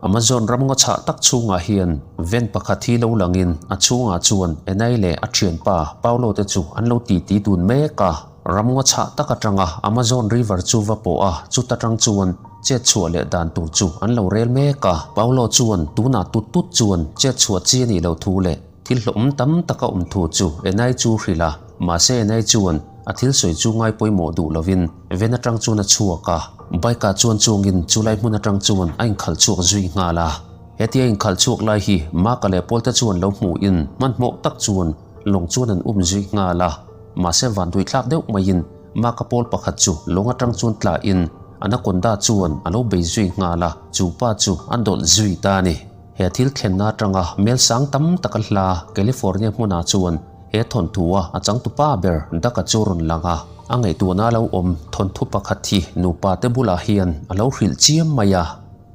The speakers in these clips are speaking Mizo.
Amazon ram ngaw chhah tak chhungah hian van pakhat hi lo langin a chhungah chuan Enai leh a thianpa Paulo te chu an lo titi dun mek a. Ram ngaw chhah tak atanga Amazon River chu va pawh a, chuta tang chuan chet chhuah leh dan tur chu an lo rel mek a. Paulo chuan tunah tut tut chuan chet chhuah chi a nih loh thu leh thil hlawhawm tam tak a awm thu chu Enai chu hrilh a, mahse Enai chuan a thil sawi chu ngai pawimawh duh lovin van atang chuan a chhuak a, bike ah chuan chungin chulai hmun atang chuan a inkhalh chhuak zui nghal a. Hetia inkhalh chhuak lai hi Mark-a leh Paul te chuan lo hmuhin hmanhmawh tak chuan lawng chuan an um zui nghal a, mahse van duihthlak deuh maiin Mark-a pawl pakhat chu lawng atang chuan tlahin Anaconda chuan a lo bei zui nghal a, chu pa chu a dawlh zui ta a ni. He thil thlenna atanga mel sang tam taka hla California hmunah chuan he thawnthu-a a changtupa ber Daka chu rawn lang a, a ngaihtuahna a lo awm thawnthu pakhat hi nupa te bulah hian a lo hrilh chiam mai a.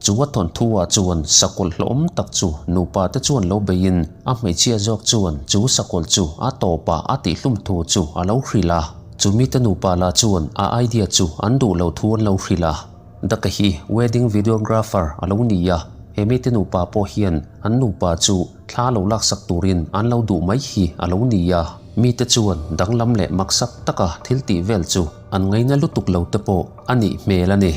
Chu a thawnthu-ah chuan sakawlh hlawhawm tak chu nupa te chuan lo beiin a hmeichhia zawk chuan chu sakawlh chu a tawpah a tihhlum thu chu a lo hrilh a. Chumi te nupa lah chuan a idea chu an duh lo thu an lo hrilh a. Daka hi wedding videographer a lo ni a, he mite nupa pawh hian an nupa chu thla lo laksak turin an lo duh mai hi a lo ni a. Mite chuan danglam leh maksak taka thil tih vel chu an ngaina lutuk lo te pawh a nih hmel a ni.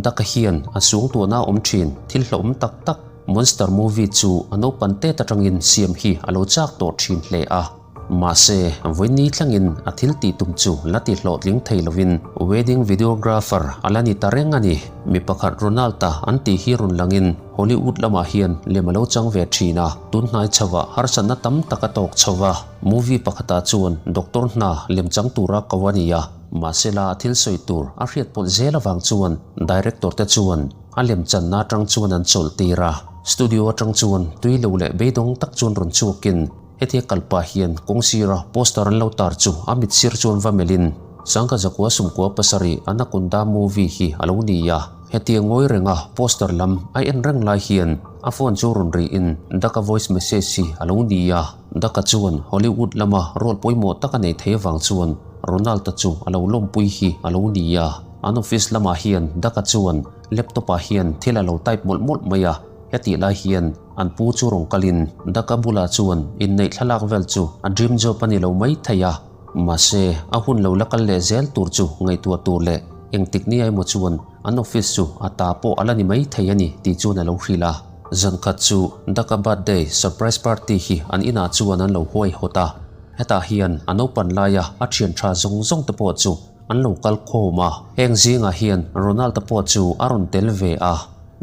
Daka hian a suangtuahna awm thin thil hlauhawm tak tak monster movie chu a naupan tet atangin siam hi a lo chak tawh thin hle a. Mahse, vawiin thlengin a thil tih tum chu la ti hlawhtling thei lovin wedding videographer a la ni ta reng a ni. Mi pakhat Ronald-a an tih hi rawn langin Hollywood lamah hian lem a lo chang ve thin a, tun hnai chhovah harsatna tam tak a tawk chho va. Movie pakhatah chuan doctor hna lem chang tura ko a ni a, mahse la a thil sawi tur a hriat pawlh zel avang chuan director te chuan a lem channa atang chuan an chawlh tir a. Studio atang chuan tui lo leh beidawng tak chuan rawn chhuakin Hetia kal pah hian kawng sira poster an lo tar chu a mit sir chuan va melhin Sangha Zakua Sumkua pasarih Anaconda movie hi a lo ni a. Hetia ngawi renga poster lam a en reng lai hian a phone chu rawn rihin Daka voice message hi a lo ni a. Daka chuan Hollywood lama role pawimawh tak a nei thei avang chuan Ronald-a chu a lo lawmpui hi a lo ni a. An office lamah hian Daka chuan laptop ah hian thil a lo type mawlh mawlh mai a. Hetih lai hian an pu chu rawn kalin Daka bulah chuan inneih thlalak vel chu a dream job a ni lo mai thei a, mahse a hun lo la kal leh zel tur chu ngaihtuah tur leh engtik ni emaw chuan an office chu a ta pawh a la ni mai thei a ni tih chuan a lo hrilh a. Zankhat chu Daka birthday surprise party hi an inah chuan an lo huaihawt a, hetah hian a naupan laia a thian tha zawng zawng te pawh chu an lo kal khawm a, heng zingah hian Ronald-a pawh chu a rawn tel ve a.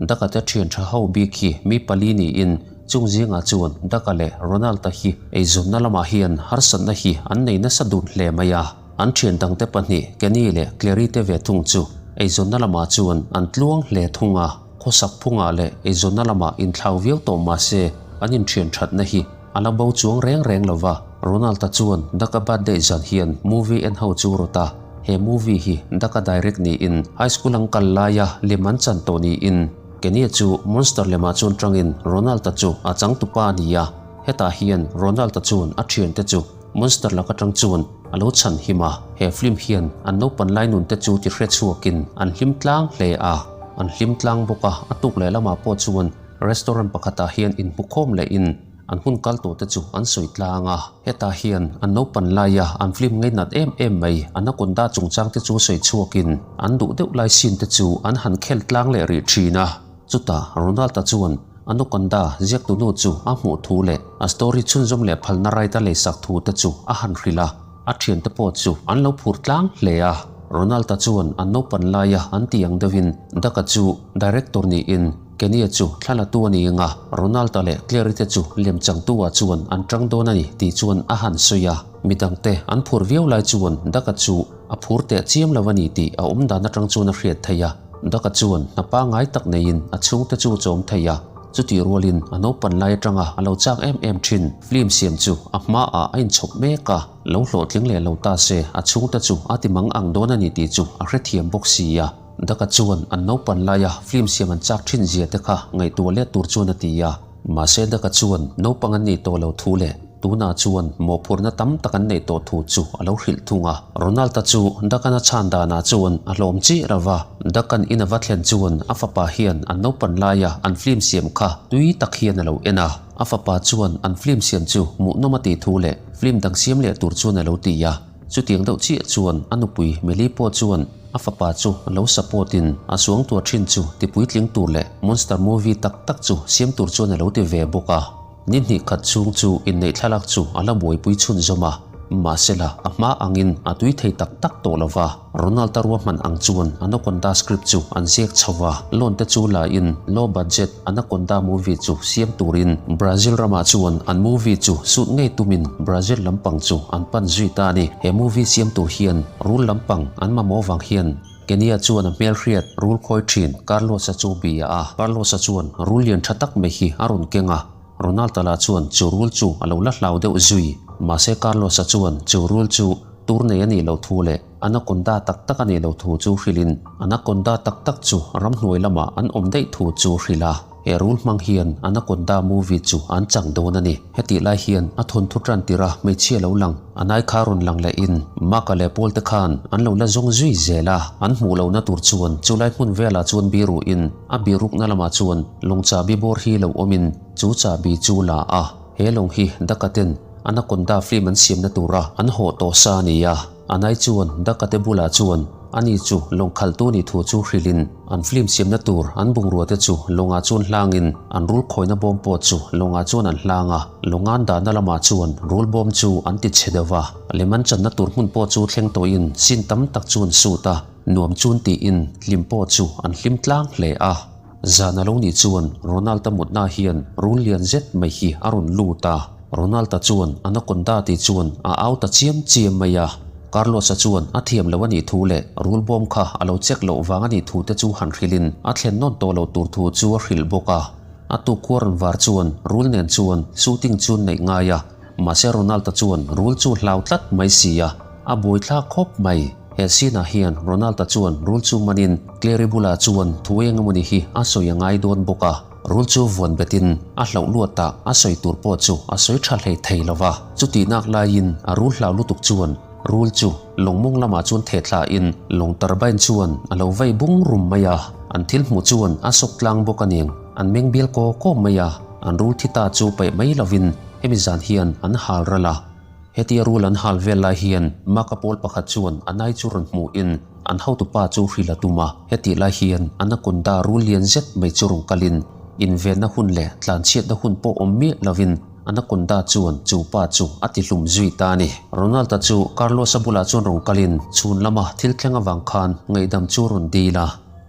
Daka te thian tha ho bik hi mi pali niin chung zingah chuan Daka leh Ronald-a hi eizawnna lamah hian harsatna hi an nei nasa dun hle mai a. An thian dangte pahnih Kenny leh Clary te ve thung chu eizawnna lamah chuan an tluang hle thung a. Khawsak phungah leh eizawnna lamah inthlau viau tawh mahse an inthian thatna hi a la bo chuang reng reng lo va. Ronald-a chuan Daka birthday zan hian movie en ho chu rawt a. He movie hi Daka direct niin high school an kal laia lem an chan tawh niin Kenny-a chu monster lemah chuan tangin Ronald-a chu a changtupa a ni a. Hetah hian Ronald-a chuan a thiante chu monster lak atang chuan a lo chhan him a. He film hian an naupan lai nun te chu ti hre chhuakin an hlim tlang hle a. An hlim tlang bawk a, a tuk leh lamah pawh chuan restaurant pakhatah hian inhmukhawm lehin An hun kal tawh te chu an sawi tlang a, hetah hian an naupan laia an film ngainat em em mai Anaconda chungchang te chu sawi chhuakin an duh deuh lai scene te chu an han khel tlang leh rih thin a. Chutah Ronald-a chuan Anaconda ziaktunu chu a hmuh thu leh a story chhunzawm leh phalna right a leisak thu te chu a han hrilh a, a thiante pawh chu an lo phur tlang hle a. Ronald-a chuan an naupan laia an tih ang deuhin Daka chu director niin Kenny-a chu thla la tu a ni ang a, Ronald-a leh Claire-i te chu lemchangtu-ah chuan an tang dawn a ni tih chuan a han sawi a. Midangte an phur viau lai chuan Daka chu a phur teh chiam lo a ni tih a awm dan atang chuan a hriat theih a. Daka chuan hna pangngai tak neiin a chhungte chu a chawm thei a, chutih rualin a naupan lai atanga a lo chak em em thin. Film siam chu a hmaah a inchhawp mek a, lo hlawhtling leh lo ta se a chhungte chu a ti mang ang dawn a ni tih chu a hrethiam bawk si a. Daka chuan an naupan laia film siam an chak thin zia te kha ngaihtuah let tur chuan a ti a. Mahse Daka chuan naupang an nih tawh lo thu leh tunah chuan mawhphurhna tam tak an neih tawh thu chu a lo hrilh thung a. Ronald-a chu Dakan-a chhan danah chuan a hlawm chiah lo va, Dakan in a va thlen chuan a fapa hian an naupan laia an film siam kha tui tak hian a lo en a. A fapa chuan an film siam chu hmuhnawm a tih thu leh film dang siam leh tur chuan a lo ti a. Chutiang deuh chiah chuan a nupui Meli pawh chuan a fapa chu lo support in a suangtuah thin chu ti puitling tur leh monster movie tak tak chu siam tur chuan a lo ti ve bawk a. Ni hnih khat chhung chu inneih thlalak chu a la buaipui chhunzawm a, mahsela a hma angin a tui thei tak tak tawh lo va. Ronald-a ruahman ang chuan Anaconda script chu an ziak chho va, loan te chu la in low budget Anaconda movie chu siam turin Brazil ramah chuan an movie chu shoot ngei tumin Brazil lampang chu an pan zui ta a ni. He movie siam tur hian rul lampang an mamawh vang hian Kenya chuan a hmelhriat rul khawi thin Carlos-a chu bia a. Carlos-a chuan rul lian tha tak mai hi a rawn keng a, Ronald-a lah chuan chu rul chu a lo la hlau deuh zui. Mahse Carlos-a chuan chu rul chu tur nei a nih loh thu leh Anaconda tak tak a nih loh thu chu hrilhin Anaconda tak tak chu ramhnuai lamah an awm daih thu chu hrilh a. He rul hmang hian Anaconda movie chu an chang dawn a ni. Hetih lai hian a thawnthu tan tirh a hmeichhia lo lang, a nai kha rawn lang lehin Mark-a leh Paul te khan an lo la zawng zui zel a. An hmuh lohna tur chuan chulai hmun velah chuan biruhin a birukna lamah chuan lawng chahbi bawr hi lo awmin chu chahbi chu la a. He lawng hi Daka-ten Anaconda film an siamna tura an hawh tawh sa a ni a. Anai chuan Daka te bulah chuan ani chu lawng khalhtu nih thu chu hrilhin an film siamna tur an bungrua te chu lawngah chuan hlangin an rul khawina bawm pawh chu lawngah chuan an hlang a, lawngan dahna lamah chuan rul bawm chu an ti chhe deuh va. Lem an channa tur hmun pawh chu thleng tawhin sin tam tak chu an sut a, nuam chun tiin hlim pawh chu an hlim tlang hle a. Zan a lo nih chuan Ronald-a mutna hian rul lian zet mai hi a rawn lut a. Ronald-a chuan Anaconda tih chuan a au ta chiam chiam mai a. Carlos-a chuan a thiam lo a nih thu leh rul bawm kha a lo check loh vang a nih thu te chu han hrilhin a thlen nawn tawh loh tur thu chu a hrilh bawk a. A tuk khuar rawn var chuan rul nen chuan shooting chu neih ngai a. Mahse Ronald-a chuan rul chu hlau tlat mai si a, a buaithlak khawp mai. He scene-ah hian Ronald-a chuan rul chu manin Clary bulah chuan thu eng emawni hi a sawi a ngai dawn bawk a, rul chu vuan betin a hlauh luatah a sawi tur pawh chu a sawi tha hlei thei lo va. Chutih nak laiin a rul hlau lutuk chuan rul chu lawng mawng lamah chuan theh thlain lawng turbine chuan a lo vei bung rum mai a, an thil hmuh chuan a sawk tlang bawk a niang, an meng bial kaw kaw mai a, an rul thi ta chu paih mai lovin hemi zan hian an hal ral a. Hetia rul an hal vel lai hian Maka pawl pakhat chuan a nai chu rawn hmuhin an hotupa chu hrilh a tum a. Hetih lai hian Anaconda rul lian zet mai chu rawn kalin invenna hun leh tlanchhiatna hun pawh awm miah lovin Anaconda chuan chu pa chu a ti hlum zui ta a ni. Ronald-a chu Carlos-a bulah chuan rawn kalin chhun lama thil thleng avang khan ngaihdam chu rawn dil a.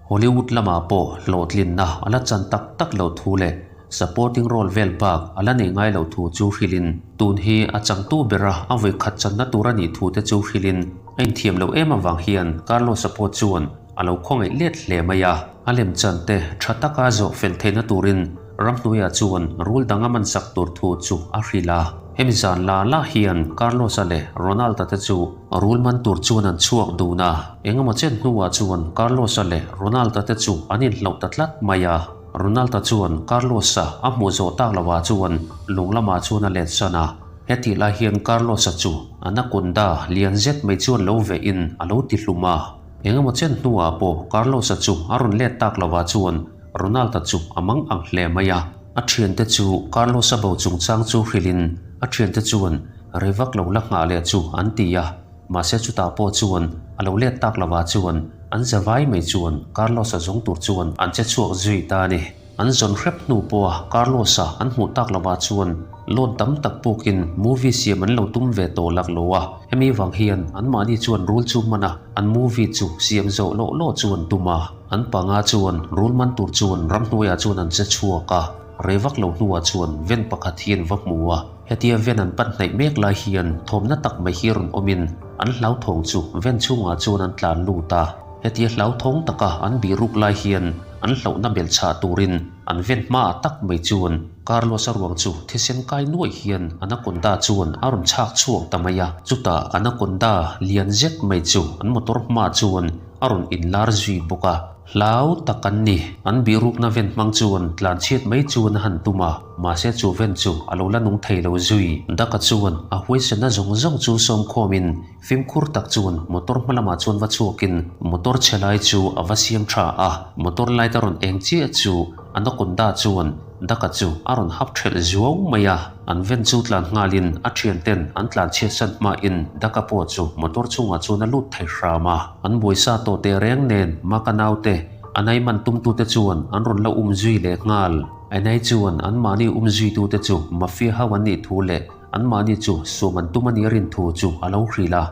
Hollywood lamah pawh hlawhtlinna a la chan tak tak loh thu leh Supporting role vel bak a la nei ngai lo thu chu hrilhin, tun hi a changtu bera a vawi khat channa tur a nih thu te chu hrilhin, a inthiam loh em avang hian Carlos-a pawh chuan a lo khawngaih let hle mai a. A lemchan te tha taka zawh fel theihna turin ramhnuaiah chuan rul dang a man sak tur thu chu a hrilh a. Hemi zan la la hian Carlos-a leh Ronald-a te chu rul man tur chuan an chhuak dun a. Engemaw chen hnuah chuan Carlos-a leh Ronald-a te chu an inhlauh ta tlat mai a. Ronaldo chuan Carlos-a a hmuh zawh tak lovah chuan lung lamah chuan a let san a. Hetih lai hian Carlos-a chu anaconda lian zet mai chuan lo vehin a lo ti hlum a. Engemaw chen hnuah pawh Carlos-a chu a rawn let tak lovah chuan Ronaldo chu a mang ang hle mai a. A thiante chu Carlos-a bo chungchang chu hrilhin a thiante chuan rei vak lo la nghah leh chu an ti a. Mahse chutah pawh chuan a lo let tak lovah chuan an za vai mai chuan Carlos-a zawng tur chuan an che chhuak zui ta a ni. An zawn hrep hnu pawha Carlos-a an hmuh tak lovah chuan loan tam tak pukin movie siam an lo tum ve tawh lak lo a, hemi vang hian anmahni chuan rul chu hman a, an movie chu siam zawh lawh lawh chu an tum a. An panga chuan rul man tur chuan ramhnuaiah chuan an che chhuak a, rei vak lo hnuah chuan ven pakhat hi an va hmu a. Hetia ven an pan hnaih mek lai hian thawmna tak mai hi rawn awmin an hlauthawng chu ven chhungah chuan an tlan lut a. Hetia hlauthawng taka an bih ruk lai hian an hlauhna belh chhah turin an ven hmaah tak mai chuan Carlos-a ruang chu thisen kai nuaih hian Anaconda chuan a rawn chhak chhuak ta mai a. Chutah Anaconda lian zet mai chu an motor hmaah chuan a rawn inlar zui bawk a. Hlau tak an ni. An bihrukna ven hmang chuan tlan chhiat mai chuan a han tum a, mahse chu ven chu a lo la nung thei lo zui. Daka chuan a huaisenna zawng zawng chu sawm khawmin fimkhur tak chuan motor hma lamah chuan va chhuakin motor chhe lai chu a va siam tha a, motor light a rawn eng chiah chu Anaconda chuan Daka chu a rawn hap thelh zuau mai a, an ven chu tlan nghalin a thianten an tlan chhiatsan hmain Daka pawh chu motor chungah chuan a lut thei hram a. An buaisa tawh teh reng nen Maka naute Anai man tumtute chuan an rawn la um zui leh nghal. Anai chuan anmahni um zuitute chu mafia ho an nih thu leh anmahni chu suam an tum a nih rin thu chu a lo hrilh a.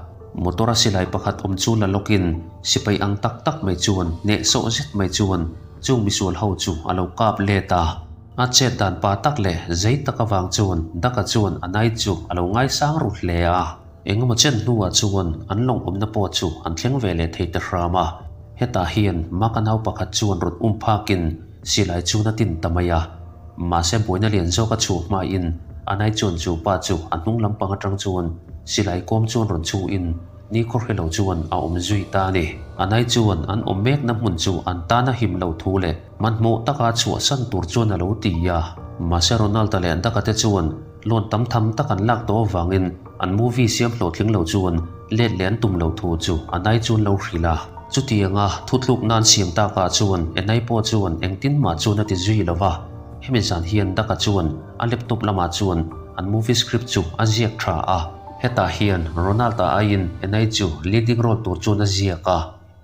Motor a silai pakhat awm chu la lawkin sipai ang tak tak mai chuan hnehsawh zet mai chuan Chung misual ho chu a lo kap let a, a chet dan pa tak leh zei tak avang chuan Daka chuan a nai chu a lo ngaisang ru hle a. Engemaw chen hnuah chuan an lawng awmna pawh chu an thleng ve leh thei ta hram a. Hetah hian Maka nau pakhat chuan rawn um phakin silai chuan a tin ta mai a. Mahse buaina lian zawk a chhuah hmain a nai chuan chu pa chu a hnung lampang atang chuan silai kawm chuan rawn chhuin Ni khawhre lo chuan a awm zui ta a ni. A nai chuan an awm mekna hmun chu an tan a him lo thu leh hmanhmawh taka chhuahsan tur chuan a lo ti a. Mahse Ronald-a leh Daka te chuan loan tam tham tak an lak tawh avangin an movie siam hlawhtling lo chuan let leh an tum lo thu chu a nai chuan lo hrilh a. Chutianga thutluk nan siam takah chuan Enai pawh chuan engtin mah chuan a ti zui lo va. Hemi zan hian Daka chuan a laptop lamah chuan an movie script chu a ziak tha a. Hetah hian Ronald-a aiin Enai chu leading role tur chuan a ziak a,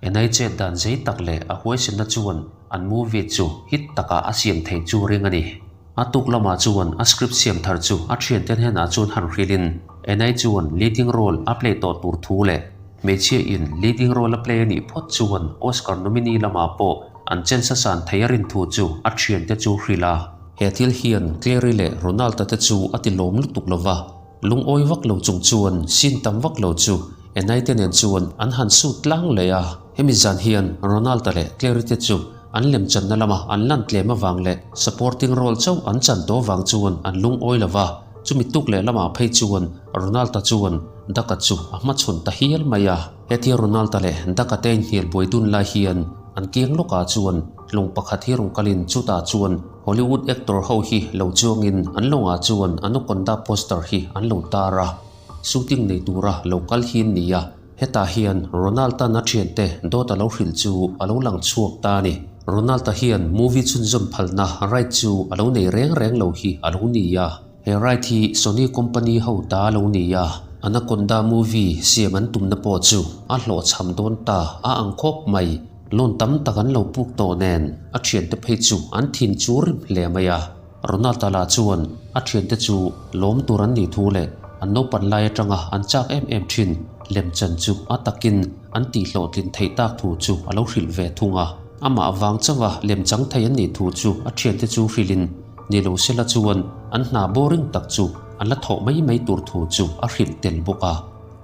Enai chet dan zei tak leh a huaisenna chuan an movie chu hit takah a siam thei chu ring a ni. A tuk lamah chuan a script siam thar chu a thiante hnenah chuan han hrilhin Enai chuan leading role a play tawh tur thu leh hmeichhia in leading role a play a nih phawt chuan Oscar nominee lamah pawh an chance a san thei a rin thu chu a thiante chu hrilh a. He thil hian Clary leh Ronald-a te chu a ti lawm lutuk lova. Lungawi vak lo chung chuan sin tam vak lo chu Enai te nen chuan an han sut tlang leh a. Hemi zan hian Ronald-a leh Clary te chu an lemchanna lama an lan tlem avang leh supporting role chauh an chan tawh avang chuan an lungawi lo va. Chumi tuk leh lamah phei chuan Ronald-a chuan Daka chu a hmachhawn ta hial mai a. Hetia Ronald-a leh Daka te inhnial buai dun lai hian an kiang lawkah chuan lung pakhat hi rawn kalin chutah chuan Hollywood actor ho hi lo chuangin an lawngah chuan Anaconda poster hi an lo tar a, shooting nei tura lo kal hi an ni a, hetah hian Ronald-a'n a thiante dawt a lo hrilh chu a lo lang chhuak ta a ni. Ronald-a hian movie chhunzawm phalna right chu a lo nei reng reng lo hi a lo ni a, he right hi Sony company ho ta a lo ni a, Anaconda movie siam an tumna pawh chu a hlawhchham dawn ta a ang khawp mai. Loan tam tak an lo puk tawh nen a thiante phei chu an thin chu rim hle mai a. Ronald-a lah chuan a thiante chu lawm tur an nih thu leh an naupan lai atanga an chak em em thin lemchan chu a takin an tihhlawhtlin theih tak thu chu a lo hrilh ve thung a. Amah vang chauha lemchang thei an nih thu chu a thiante chu hrilhin ni lo sela chuan an hna boring tak chu an la thawh mai mai tur thu chu a hrilh tel bawk a.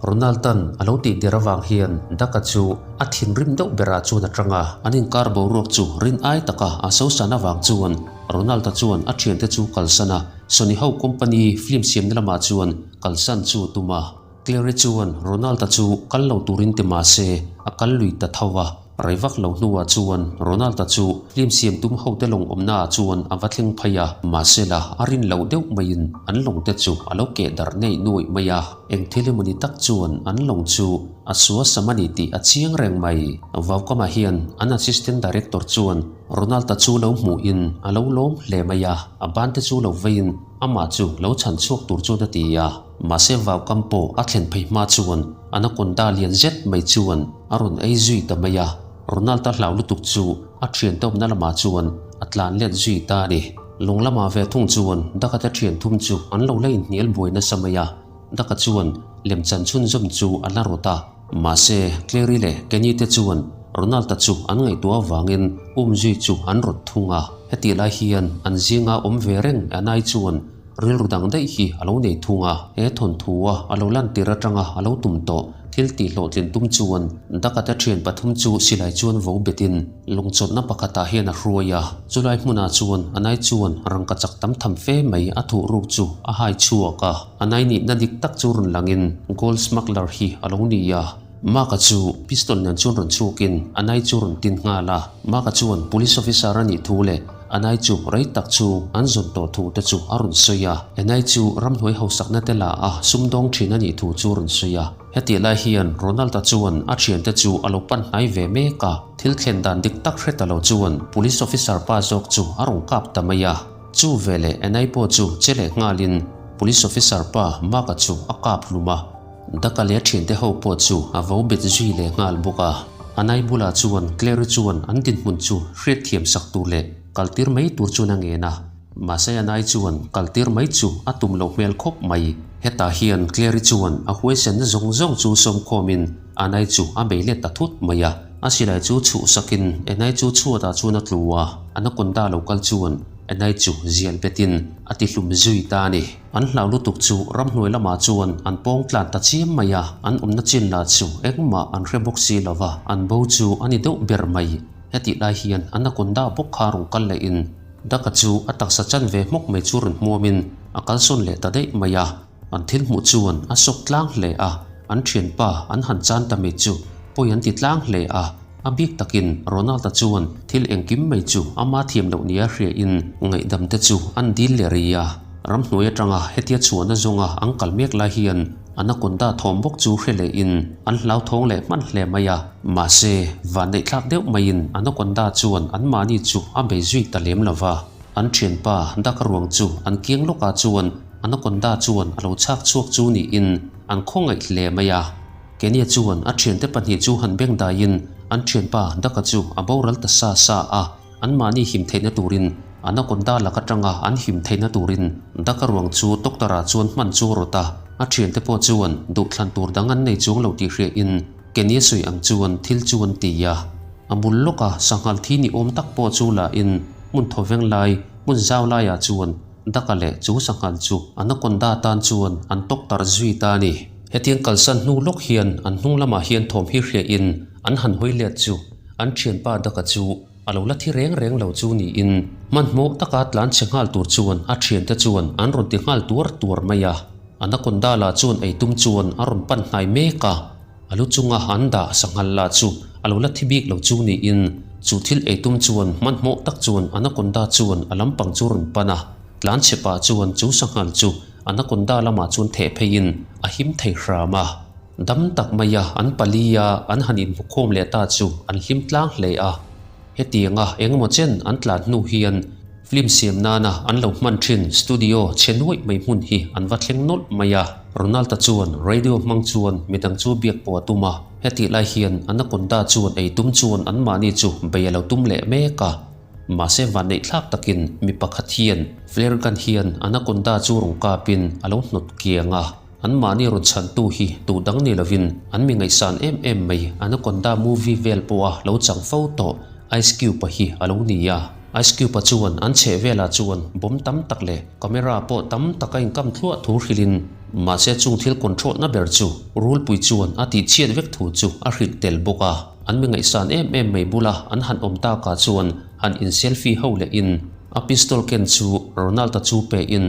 Ronald-a'n a lo tih der avang hian Daka chu a thinrim deuh berah chuan a tang a. An inkar boruak chu rin ai taka a sosan avang chuan Ronald-a chuan a thiante chu kalsan a, Sony ho company film siamna lamah chuan kalsan chu a tum a. Clary chuan Ronald-a chu kal lo turin ti mah se a kal lui ta tho a. Rei vak lo hnuah chuan Ronald-a chu film siam tum hote lawng awmnaah chuan a va thleng phei a, mahsela a rin loh deuh maiin an lawngte chu a lo keh darh neih nuaih mai a. Eng thil emawni tak chuan an lawng chu a suasam a ni tih a chiang reng mai. Vaukama hian an assistant director chuan Ronald-a chu lo hmuhin a lo lawm hle mai a, a bante chu lo veiin amah chu lo chhan chhuak tur chuan a ti a. Mahse vaukam pawh a thlen phei hma chuan anaconda lian zet mai chuan a rawn ei zui ta mai a, Ronald-a hlau lutuk chu a thian tawpna lamah chuan a tlan let zui ta a ni. Lawng lamah ve thung chuan Daka-te thian thum chu an lo la inhnial buai nasa mai a, Daka chuan lemchan chhunzawm chu a la rawt a, mahse Clary leh Kenny te chuan Ronald-a chu an ngaihtuah avangin um zui chu an rawt thung a. Hetih lai hian an zinga awm ve reng Anai chuan Rilru dang daih hi a lo nei thung a, he thawnthua a lo lantir atanga a lo tum tawh thil tih hlawhtlin tum chuan Dakata thian pathum chu silai chuan vo betin lawngchawtna pakhatah hian a hruai a, chulai hmunah chuan Anai chuan rangka chak tam tham fe mai a thuh ruk chu a hai chhuak a, Anai nihna dik tak chu rawn langin gold smuggler hi a lo ni a. Mark-a chu pistol nen chuan rawn chhuakin Anai chu rawn tin nghal a. Mark-a chuan police officer a nih thu leh Anai chu rei tak chu an zawn tawh thu te chu a rawn sawi a. Anai chu ramhnuai hausakna te la a sumdawng thin a nih thu chu a rawn sawi a. Hetih lai hian Ronald-a chuan a thiante chu a lo pan hnai ve mek a, thil thlen dan dik tak hre ta lo chuan police officer pa zawk chu a rawn kap ta mai a. Chu veleh Anai pawh chu che leh nghalin police officer pa Mark-a chu a kap hlum a. Daka leh a thiante ho pawh chu a vo bet zui leh nghal bawk a. Anai bulah chuan Clary chuan an dinhmun chu hriatthiam sak tur leh kaltir mai tur chuan a ngen a. Mahse Anai chuan kaltir mai chu a tum loh hmel khawp mai. Hetah hian Clary chuan a huaisenna zawng zawng chu sawmkhawmin Anai chu a bei let ta thut mai a. A silai chu chhuh sakin Anai chu chhuatah chuan a tlu a, Anaconda lo kal chuan Anai chu zial betin a ti hlum zui ta a ni. An hlau lutuk chu ramhnuai lamah chuan an pawng tlan ta chiam mai a, an awmna chin lah chu engmah an hre bawk si lo va, an bo chu a ni deuh ber mai. Hetih lai hian Anaconda bawk kha rawn kal lehin Daka chu a taksa chan ve hmawk mai chu rawn hmuamin a kalsawn leh ta daih mai a, an thil hmuh chuan a sawk tlang hle a, an thianpa an han chan ta mai chu pawi an ti tlang hle a, a bik takin Ronald-a chuan thil engkim mai chu ama thiam loh nia hriain ngaihdam te chu an dil leh ri a, ramhnuai atanga hetia chhuahna zawnga an kal mek lai hian Anaconda thawm bawk chu hre lehin an hlauthawng leh hman hle mai a, mahse, vanneihthlak deuh maiin Anaconda chuan anmahni chu a bei zui ta lem lo va. An thianpa Daka ruang chu an kiang lawkah chuan Anaconda chuan a lo chhak chhuak chu niin an khawngaih hle mai a. Kenya chuan a thiante pahnih chu han beng daiin an thianpa Daka chu a boral ta sa sa a. Anmahni him theihna turin Anaconda lak atanga an him theihna turin Daka ruang chu Doctor-a chuan hman chu a rawt a, a thiante pawh chuan duhthlan tur dang an nei chuang lo tih hriain Kenny sawi ang chuan thil chu an ti a. A bul lawka sanghal thi ni awm tak pawh chu lahin hmun thawveng lai hmun zau laiah chuan Daka leh chu sanghal chu Anaconda tan chuan an tawk tarh zui ta a ni. Hetiang kalsan hnu lawk hian an hnung lamah hian thawm hi hriain an han hawi let chu an thianpa Daka chu A lo la thi reng reng lo chu niin hmanhmawh taka tlan chhe nghal tur chuan a thiante chuan an rawn ti nghal tuar tuar mai a. Anaconda lah chuan ei tum chuan a rawn pan hnai mek a, a lu chunga an dah sanghal lah chu a lo la thi bik lo chu niin chu thil ei tum chuan hmanhmawh tak chuan Anaconda chuan a lampang chu rawn pan a, tlan chhe pah chuan chu sanghal chu Anaconda lamah chuan theh pheiin a him thei hram a. Dam tak maia an palia an han inhmukhawm leh ta chu an hlim tlang hle a. Hetianga engemaw chen an tlan hnu hian film siam nana an lo hman thin studio chhe nuaih mai hmun hi an va thleng nawlh mai a. Ronald-a chuan radio hmang chuan midang chu biak pawh a tum a, hetih lai hian Anaconda chuan ei tum chuan anmahni chu bei a lo tum leh mek a. Mahse vanneih thlak takin mi pakhat hian flare gun hian Anaconda chu rawn kapin a lo hnawt kiang a. An mahni rawn chhantu hi duh dang ni lovin an mi ngaihsan em em mai Anaconda movie vel pawha lo chang fo tawh Ice Cube-a hi a lo ni a. Ice Cube-a chuan an chheh velah chuan bomb tam tak leh camera pawh tam tak a inkam thluah thu hrilhin mahse chung thil control-na ber chu rulpui chuan a tihchhiat vek thu chu a hrilh tel bawk a. An mi ngaihsan em em mai bula an han awm takah chuan han in-selfie ho lehin a pistol ken chu Ronald-a chu pein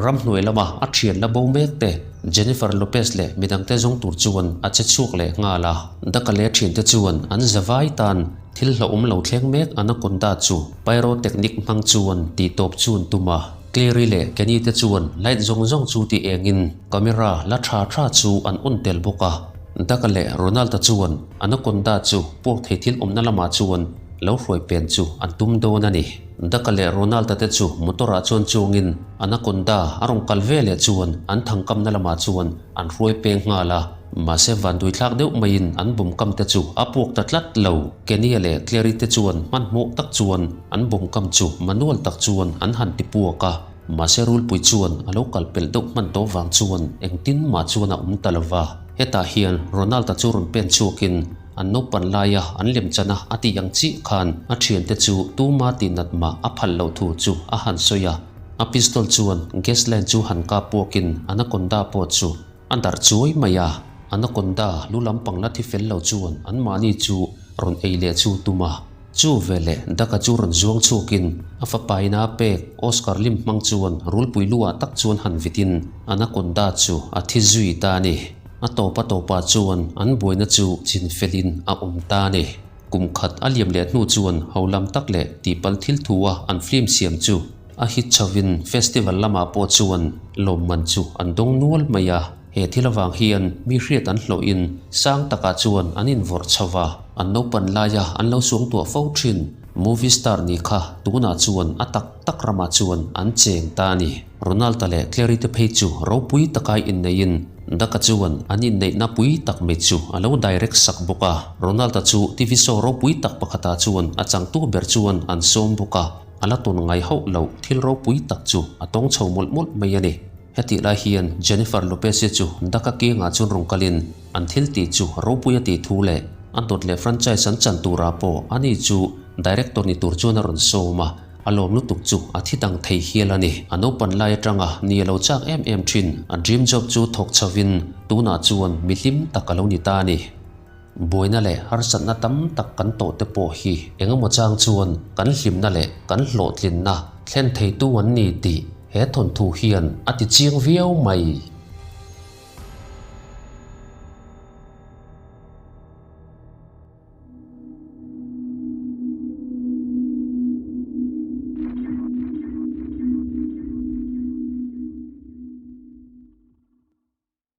Ramhnuai lama a thian la bo mek te, Jennifer Lopez leh midangte zawng tur chuan a che chhuak leh nghal a. Daka leh thiante chuan an zavai tan thil hlauhawm lo thleng mek Anaconda chu pyrotechnic hmang chuan tih tawp chu an tum a. Clary leh Kenny te chuan light zawng zawng chu ti engin camera la tha tha chu an on tel bawk a. Daka leh Ronald-a chuan Anaconda chu puak thei thil awmna lamah chuan lo hruai pen chu an tum dawn a ni. Daka leh Ronald-a te chu motor-ah chuan chuangin Anaconda a rawn kal ve leh chuan an thangkamna lamah chuan an hruai peng nghal a, mahse vanduithlak deuh maiin an bawmkam te chu a puak ta tlat lo. Kenny-a leh Clary te chuan hmanhmawh tak chuan an bawmkam chu manual tak chuan an han ti puak a, mahse rulpui chuan a lo kal pelh deuh hman tawh vang chuan engtin mah chuan a awm ta lo va. Hetah hian Ronald-a chu rawn pen chhuakin An naupan laia an lemchana a tih ang chiah khan a thiante chu tuma tihnat mah a phal loh thu chu a han sawi a. A pistol chuan gas line chu han kap puakin Anaconda pawh chu a darh chuai mai a. Anaconda lu lampang la thi fel lo chuan anmahni chu rawn ei leh chu tum a. Chu veleh Daka chu rawn zuang chhuakin a fapaina a pek Oscar lim hmang chuan rulpui lu ah tak chuan han vitin Anaconda chu a thi zui ta a ni. A tawp a tawpah chuan an buaina chu chin felin a awm ta a ni. Kum khat a liam leh hnu chuan holam tak leh tihpalh thil thu a an film siam chu a hit chhovin festival lamah pawh chuan lawmman chu an dawng nual mai a. He thil avang hian mi hriat an hlawhin sang takah chuan an invawrh chho va, an naupan laia an lo suangtuah fo thin movie star ni kha tunah chuan a tak tak ramah chuan an cheng ta a ni. Ronald-a leh Clary te phei chu ropui taka inneihin Duck-a chuan an inneihna pui tak mai chu a lo direct sak bawk a. Ronald-a chu TV show ropui tak pakhatah chuan a changtu ber chuan an sawm bawk a, a la tawn ngai hauh loh thil ropui tak chu a tawng chho mawlh mawlh mai a ni. Hetih lai hian Jennifer Lopez-i chu Duck-a kiangah chuan rawn kalin an thil tih chu ropui a tih thu leh a dawt leh franchise an chan turah pawh ani chu director ni tur chuan a rawn sawm a, a lawm lutuk chu a thi dang thei hial a ni. A naupan lai atanga ni a lo chak em em thin. A dream job chu thawk chhovin tunah chuan mi hlim tak a lo ni ta a ni. Buaina leh harsatna tam tak kan tawh te pawh hi engemaw chang chuan kan hlimna leh kan hlawhtlinna thlen theitu an ni tih he thawnthu hian a ti chiang viau mai.